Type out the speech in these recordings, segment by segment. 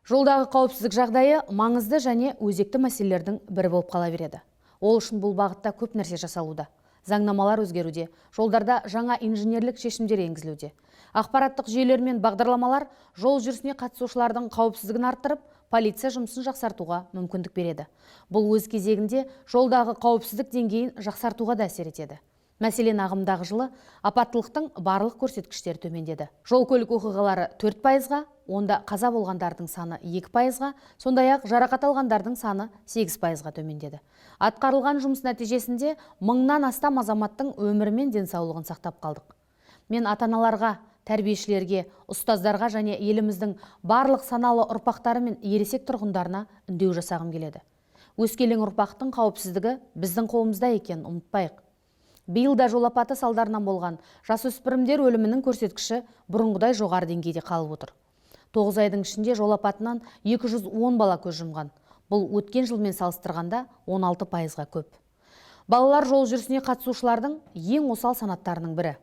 Жолдағы қауіпсіздік жағдайы маңызды және өзекті мәселелердің бірі болып қала береді. Ол үшін бұл бағытта көп нәрсе жасалуда. Заңнамалар өзгеруде, жолдарда жаңа инженерлік шешімдер енгізілуде. Ақпараттық жүйелер мен бағдарламалар жол жүрісіне қатысушылардың қауіпсіздігін арттырып, полиция жұмысын жақсартуға мүмкіндік береді. Бұл өз кезегінде жолдағы қауіпсіздік деңгейін жақсартуға да әсер етеді. Мәселен, ағымдағы жылы апаттылықтың барлық көрсеткіштері төмендеді. Жол көлік оқиғалары 4%-ға, онда қаза болғандардың саны 2%-ға, сондай-ақ жарақат алғандардың саны 8%-ға төмендеді. Атқарылған жұмыс нәтижесінде мыңнан астам азаматтың өмірі мен денсаулығын сақтап қалдық. Мен ата-аналарға, тәрбиешілерге, ұстаздарға және еліміздің барлық саналы ұрпақтары мен ересек тұрғындарына үндеу жасағым келеді. Өскелең ұрпақтың қауіпсіздігі біздің қолымызда екенін ұмытпайық. Биыл да жол апаты салдарынан болған жасөспірімдер өлімінің көрсеткіші бұрынғыдай жоғары деңгейде қалып отыр. 9 айдың ішінде жол апатынан 210 бала көз жұмған. Бұл өткен жылмен салыстырғанда 16%-ға көп. Балалар жол жүрісіне қатысушылардың ең осал санаттарының бірі.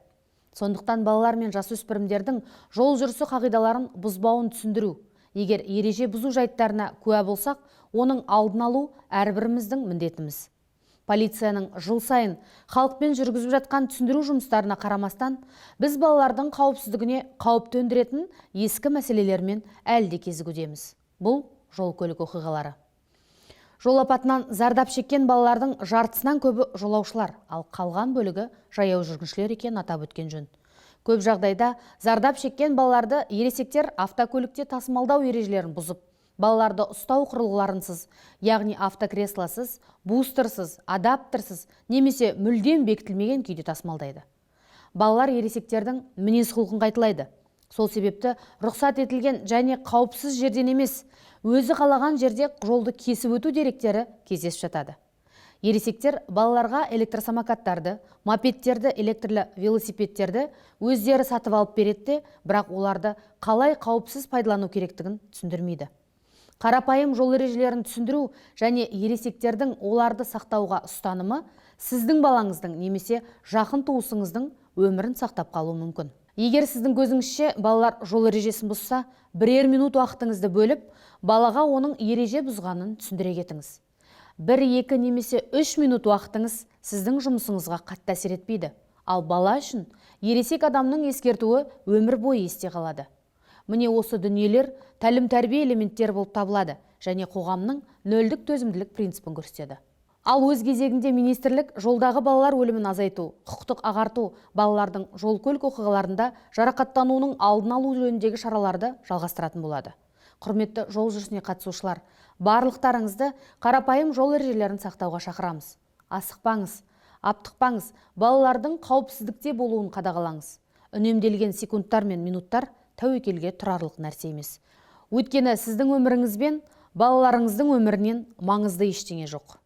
Сондықтан балалар мен жасөспірімдердің жол жүрісі қағидаларын бұзбауын түсіндіру, егер ереже бұзу жайттарына куә болсақ, оның алдын алу әрбіріміздің міндетіміз. Полицияның жыл сайын халықпен жүргізіп жатқан түсіндіру жұмыстарына қарамастан, біз балалардың қауіпсіздігіне қауіп төндіретін ескі мәселелермен әлі де кезігудеміз. Бұл жол көлік оқиғалары. Жол апатынан зардап шеккен балалардың жартысынан көбі жолаушылар, ал қалған бөлігі жаяу жүргіншілер екенін атап өткен жөн. Көп жағдайда зардап шеккен балаларды ересектер автокөлікте тасымалдау ережелерін бұзып, балаларды ұстау құрылғыларынсыз, яғни автокреслосыз, бустерсыз, адаптерсіз немесе мүлдем бекітілмеген күйде тасымалдайды. Балалар ересектердің мінез құлқын қайталайды. Сол себепті рұқсат етілген және қауіпсіз жерден емес, өзі қалаған жерде жолды кесіп өту деректері кездесіп жатады. Ересектер балаларға электросамокаттарды, мопедтерді, электрлі велосипедтерді өздері сатып алып береді де, бірақ оларды қалай қауіпсіз пайдалану керектігін түсіндірмейді. Қарапайым жол ережелерін түсіндіру және ересектердің оларды сақтауға ұстанымы сіздің балаңыздың немесе жақын туысыңыздың өмірін сақтап қалуы мүмкін. Егер сіздің көзіңізше балалар жол ережесін бұзса, бірер минут уақытыңызды бөліп, балаға оның ереже бұзғанын түсіндіре кетіңіз. Бір, екі немесе 3 минут уақытыңыз сіздің жұмысыңызға қатты әсер етпейді. Ал бала үшін ересек адамның ескертуі өмір бойы есте қалады. Міне, осы дүниелер тәлім-тәрбие элементтері болып табылады және қоғамның нөлдік төзімділік принципін көрсетеді. Ал өз кезегінде министрлік жолдағы балалар өлімін азайту, құқықтық ағарту, балалардың жол көлік оқиғаларында жарақаттануының алдын алу жөніндегі шараларды жалғастыратын болады. Құрметті жол жүрісіне қатысушылар, барлықтарыңызды қарапайым жол ережелерін сақтауға шақырамыз. Асықпаңыз, аптықпаңыз, балалардың қауіпсіздікте болуын қадағалаңыз. Үнемделген секундтар мен минуттар тәуекелге тұрарлық нәрсе емес. Өйткені сіздің өміріңіз бен балаларыңыздың өмірінен маңызды ештеңе жоқ.